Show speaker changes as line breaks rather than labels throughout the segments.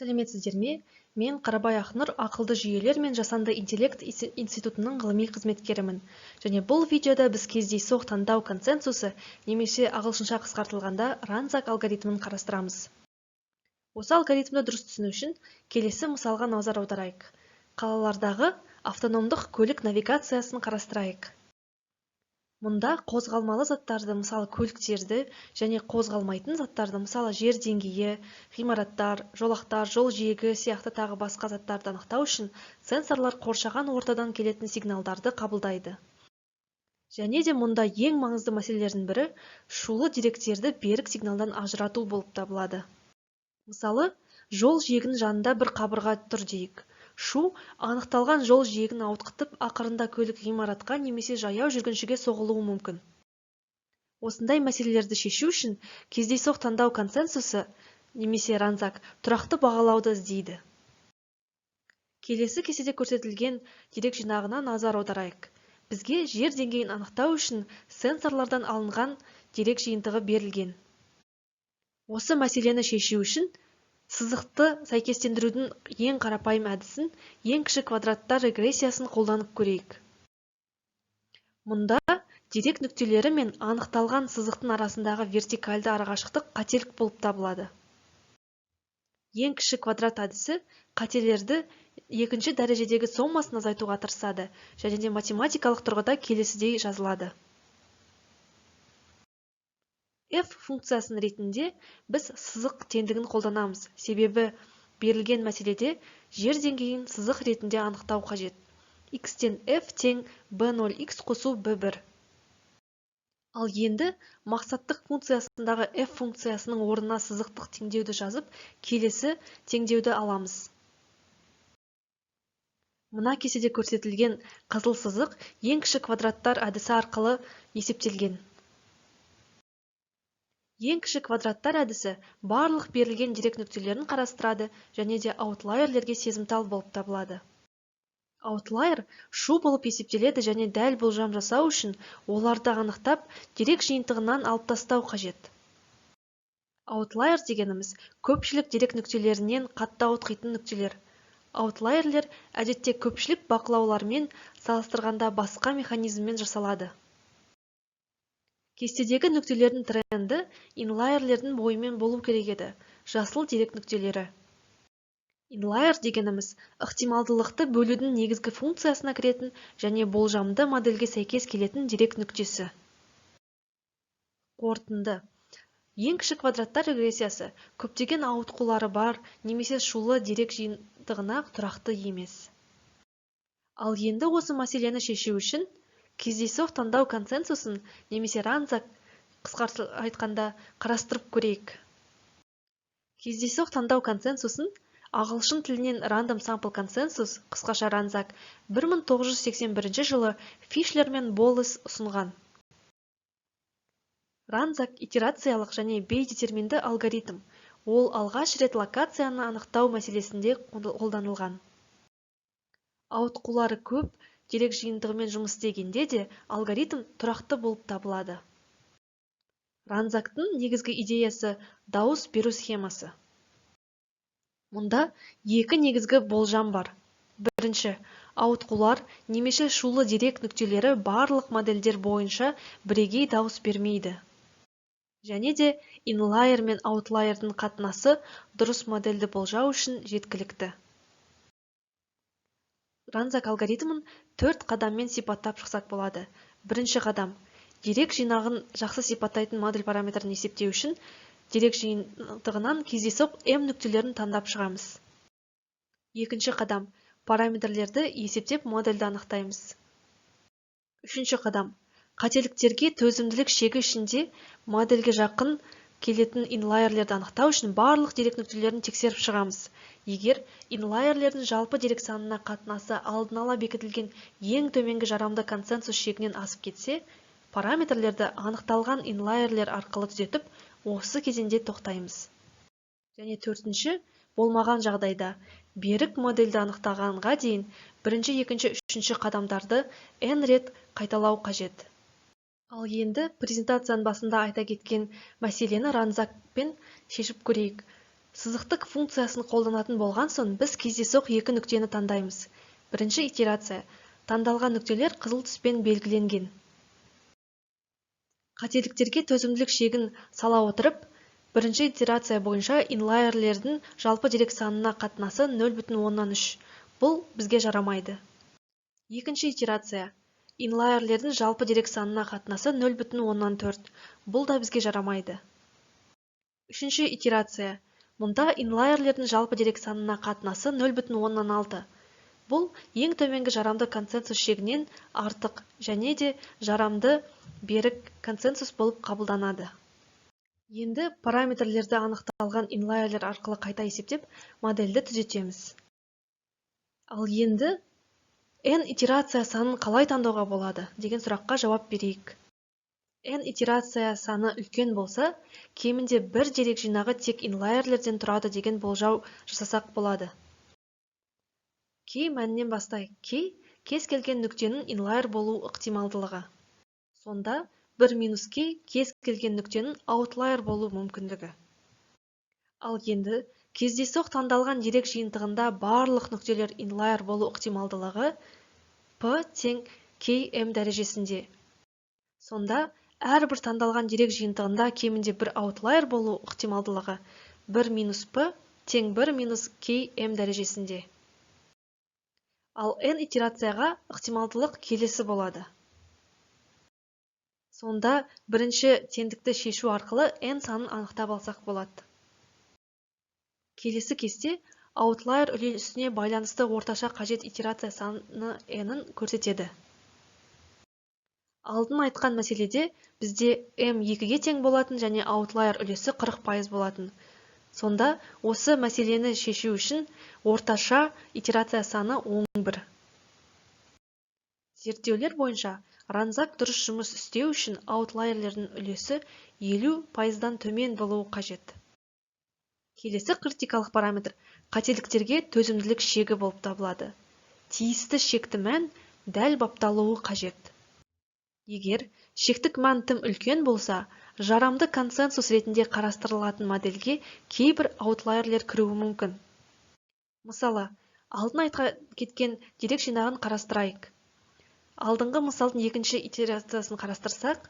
Сәлеметсіздер ме? Мен Қарабай Ақнұр, ақылды жүйелер мен жасанды интеллект институтының ғылыми қызметкерімін. Және бұл видеода біз кездейсоқ таңдау консенсусы немесе ағылшынша қысқартылғанда RANSAC алгоритмін қарастырамыз. Осы алгоритмді дұрыс түсіну үшін келесі мысалға назар аударайық. Қалалардағы автономдық көлік навигациясын қарастырайық. Мұнда қозғалмалы заттарды, мысалы көліктерді, және қозғалмайтын заттарды, мысалы жер деңгейі, ғимараттар, жолақтар, жол жиегі сияқты тағы басқа заттарды анықтау үшін сенсорлар қоршаған ортадан келетін сигналдарды қабылдайды. Және де мұнда ең маңызды мәселелердің бірі шулы деректерді берік сигналдан ажырату болып табылады. Мысалы, жол жиегінің жанында бір қабырға тұр дейік. Шу анықталған жол жиегін ауытқытып, ақырында көлік ғимаратқа немесе жаяу жүргіншіге соғылуы мүмкін. Осындай мәселелерді шешу үшін кездейсоқ таңдау консенсусы немесе RANSAC тұрақты бағалауды іздейді. Келесі кестеде көрсетілген дерек жинағына назар аударайық. Бізге жер деңгейін анықтау үшін сенсорлардан алынған дерек жиынтығы берілген. Осы мәселені шешу үшін сызықты сәйкестендірудің ең қарапайым әдісін, ең кіші квадраттар регрессиясын қолданып көрейік. Мұнда дерек нүктелері мен анықталған сызықтың арасындағы вертикальды арақашықтық қателік болып табылады. Ең кіші квадрат әдісі қателерді екінші дәрежедегі сомасын азайтуға тырысады және де математикалық тұрғыда келесідей жазылады. F функциясын ретінде біз сызық теңдігін қолданамыз, себебі берілген мәселеде жер деңгейін сызық ретінде анықтау қажет. X-тен F тең B0x қосу B1. Ал енді мақсаттық функциясындағы F функциясының орнына сызықтық теңдеуді жазып, келесі теңдеуді аламыз. Мына кестеде көрсетілген қызыл сызық ең кіші квадраттар әдісі арқылы есептелген. Ең кіші квадраттар әдісі барлық берілген дерек нүктелерін қарастырады және де аутлайерлерге сезімтал болып табылады. Аутлайер шу болып есептеледі және дәл болжам жасау үшін оларды анықтап, дерек жиынтығынан алып тастау қажет. Аутлайер дегеніміз көпшілік дерек нүктелерінен қатты ауытқитын нүктелер. Аутлайерлер әдетте көпшілік бақылаулармен салыстырғанда басқа механизммен жасалады. Кестедегі нүктелердің тренді инлайерлердің бойымен болу керек еді, жасыл дерек нүктелері. Инлайер дегеніміз ықтималдылықты бөлудің негізгі функциясына кіретін және болжамды модельге сәйкес келетін дерек нүктесі. Қорытынды. Ең кіші квадраттар регрессиясы көптеген ауытқулары бар немесе шулы дерек жиынтығына тұрақты емес. Ал енді осы мәселені шешу үшін кездейсоқ таңдау консенсусын немесе RANSAC қысқартып айтқанда қарастырып көрейік. Кездейсоқ таңдау консенсусын ағылшын тілінен Random Sample Consensus, қысқаша RANSAC, 1981 жылы Фишлер мен Боллес ұсынған. RANSAC итерациялық және бейдетерминді алгоритм. Ол алғаш рет локацияны анықтау мәселесінде қолданылған. Ауытқулары көп дерек жиынтығымен жұмыс істегенде де алгоритм тұрақты болып табылады. RANSAC-тың негізгі идеясы дауыс беру схемасы. Мұнда екі негізгі болжам бар. Бірінші, ауытқулар немесе шулы дерек нүктелері барлық модельдер бойынша бірегей дауыс бермейді. Және де инлайер мен аутлайердің қатынасы дұрыс модельді болжау үшін жеткілікті. RANSAC алгоритмін 4 қадаммен сипаттап шықсақ болады. Бірінші қадам. Дерек жинағын жақсы сипаттайтын модель параметрін есептеу үшін дерек жиынтығынан кездейсоқ M нүктелерін таңдап шығамыз. Екінші қадам. Параметрлерді есептеп модельді анықтаймыз. Үшінші қадам. Қателіктерге төзімділік шегі ішінде модельге жақын келетін инлайерлерді анықтау үшін барлық дерек нүктелерін тексеріп шығамыз. Егер инлайерлердің жалпы дерек санына қатынасы алдын ала бекітілген ең төменгі жарамды консенсус шегінен асып кетсе, параметрлерді анықталған инлайерлер арқылы түзетіп, осы кезеңде тоқтаймыз. Және төртінші, болмаған жағдайда берік модельді анықтағанға дейін бірінші, екінші, үшінші қадамдарды n рет қайталау қажет. Ал енді презентацияның басында айта кеткен мәселені RANSAC-пен шешіп көрейік. Сызықтық функциясын қолданатын болған соң, біз кездейсоқ екі нүктені таңдаймыз. Бірінші итерация. Таңдалған нүктелер қызыл түспен белгіленген. Қателіктерге төзімділік шегін сала отырып, бірінші итерация бойынша инлайерлердің жалпы дерек санына қатынасы 0,3. Бұл бізге жарамайды. Екінші итерация. Инлайерлердің жалпы дерек санына қатынасы 0,4. Бұл да бізге жарамайды. Үшінші итерация. Мұнда инлайерлердің жалпы дерек санына қатынасы 0,6. Бұл ең төменгі жарамды консенсус шегінен артық және де жарамды берік консенсус болып қабылданады. Енді параметрлерді анықталған инлайерлер арқылы қайта есептеп, модельді түзетеміз. Ал енді n итерация санын қалай таңдауға болады деген сұраққа жауап берейік. N итерация саны үлкен болса, кемінде бір дерек жинағы тек инлайерлерден тұрады деген болжау жасасақ болады. K мәнінен бастайық. K кез келген нүктенің инлайер болу ықтималдылығы. Сонда 1 минус K кез келген нүктенің аутлайер болу мүмкіндігі. Ал енді кездейсоқ таңдалған дерек жиынтығында барлық нүктелер инлайер болу ықтималдылығы P тең KM дәрежесінде. Сонда әрбір таңдалған дерек жиынтығында кемінде бір аутлайер болу ықтималдылығы 1 минус P тең 1 минус KM дәрежесінде. Ал n итерацияға ықтималдылық келесі болады. Сонда бірінші теңдікті шешу арқылы n санын анықтап алсақ болады. Келесі кесте аутлайер үлесіне байланысты орташа қажет итерация саны n-ін көрсетеді. Алдын айтқан мәселеде бізде m 2-ге тең болатын және аутлайер үлесі 40% болатын. Сонда осы мәселені шешу үшін орташа итерация саны 11. Зерттеулер бойынша ранзак дұрыс жұмыс істеу үшін аутлайерлердің үлесі 50%-дан төмен болуы қажет. Келесі критикалық параметр қателіктерге төзімділік шегі болып табылады. Тиісті шекті мән дәл бапталуы қажет. Егер шектік мән тым үлкен болса, жарамды консенсус ретінде қарастырылатын модельге кейбір аутлайерлер кіруі мүмкін. Мысалы, алдын айтқа кеткен дерек жинағын қарастырайық. Алдыңғы мысалдың екінші итерациясын қарастырсақ,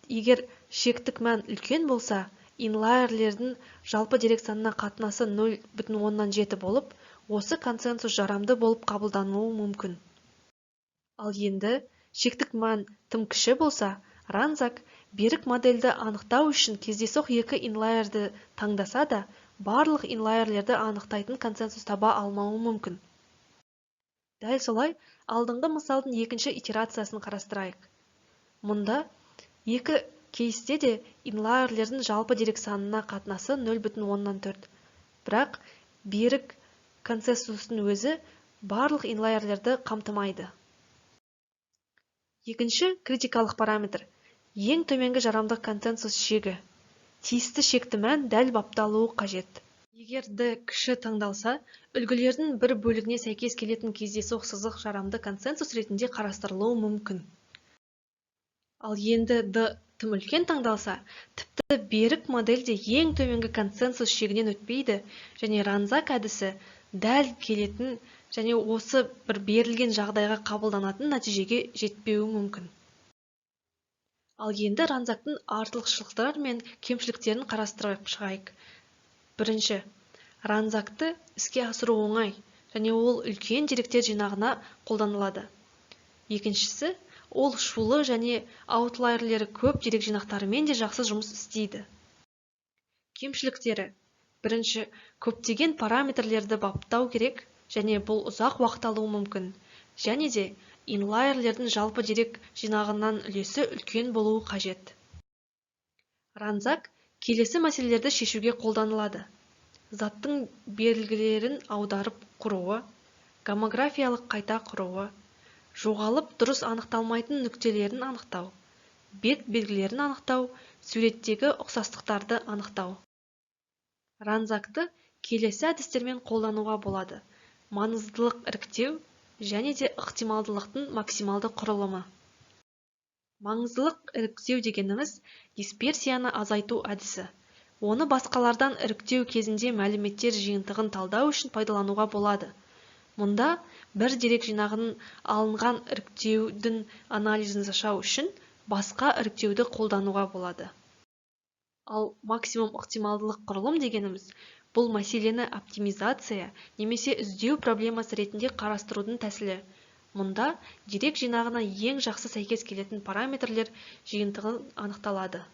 егер шектік мән үлкен болса, инлайерлердің жалпы дерек санына қатынасы 0,7 болып, осы консенсус жарамды болып қабылдануы мүмкін. Ал енді шектік мән тым кіші болса, ранзак берік модельді анықтау үшін кездейсоқ екі инлайерді таңдаса да, барлық инлайерлерді анықтайтын консенсус таба алмауы мүмкін. Дәл солай, алдыңғы мысалдың екінші итерациясын қарастырайық. Мұнда екі кейсте де инлайерлердің жалпы дерек санына қатынасы 0,4. Бірақ берік консенсустың өзі барлық инлайерлерді қамтымайды. Екінші критикалық параметр ең төменгі жарамды консенсус шегі. Тиісті шекті мән дәл бапталуы қажет. Егер D кіші таңдалса, үлгілердің бір бөлігіне сәйкес келетін кездейсоқ сызық жарамды консенсус ретінде қарастырылуы мүмкін. Ал енді D тым үлкен таңдалса, тіпті берік модельде ең төменгі консенсус шегінен өтпейді және ранзак әдісі дәл келетін және осы бір берілген жағдайға қабылданатын нәтижеге жетпеуі мүмкін. Ал енді ранзактың артықшылықтары мен кемшіліктерін қарастырып шығайық. Бірінші, ранзакты іске асыру оңай және ол үлкен деректер жинағына қолданылады. Екіншісі, ол шулы және аутлайерлері көп дерек жинақтарымен де жақсы жұмыс істейді. Кемшіліктері. Бірінші, көптеген параметрлерді баптау керек және бұл ұзақ уақыт алуы мүмкін. Және де инлайерлердің жалпы дерек жинағынан үлесі үлкен болуы қажет. Ранзак келесі мәселелерді шешуге қолданылады. Заттың белгілерін аударып құруы, гомографиялық қайта құруы, жоғалып дұрыс анықталмайтын нүктелерін анықтау, бет белгілерін анықтау, суреттегі ұқсастықтарды анықтау. Ранзакты келесі әдістермен қолдануға болады. Маңыздылық іріктеу және де ықтималдылықтың максималды құрылымы. Маңыздылық іріктеу дегеніміз дисперсияны азайту әдісі. Оны басқалардан іріктеу кезінде мәліметтер жиынтығын талдау үшін пайдалануға болады. Мұнда бір дерек жинағынан алынған іріктеудің анализін жасау үшін басқа іріктеуді қолдануға болады. Ал максимум ықтималдылық құрылым дегеніміз бұл мәселені оптимизация немесе іздеу проблемасы ретінде қарастырудың тәсілі. Мұнда дерек жинағына ең жақсы сәйкес келетін параметрлер жиынтығы анықталады.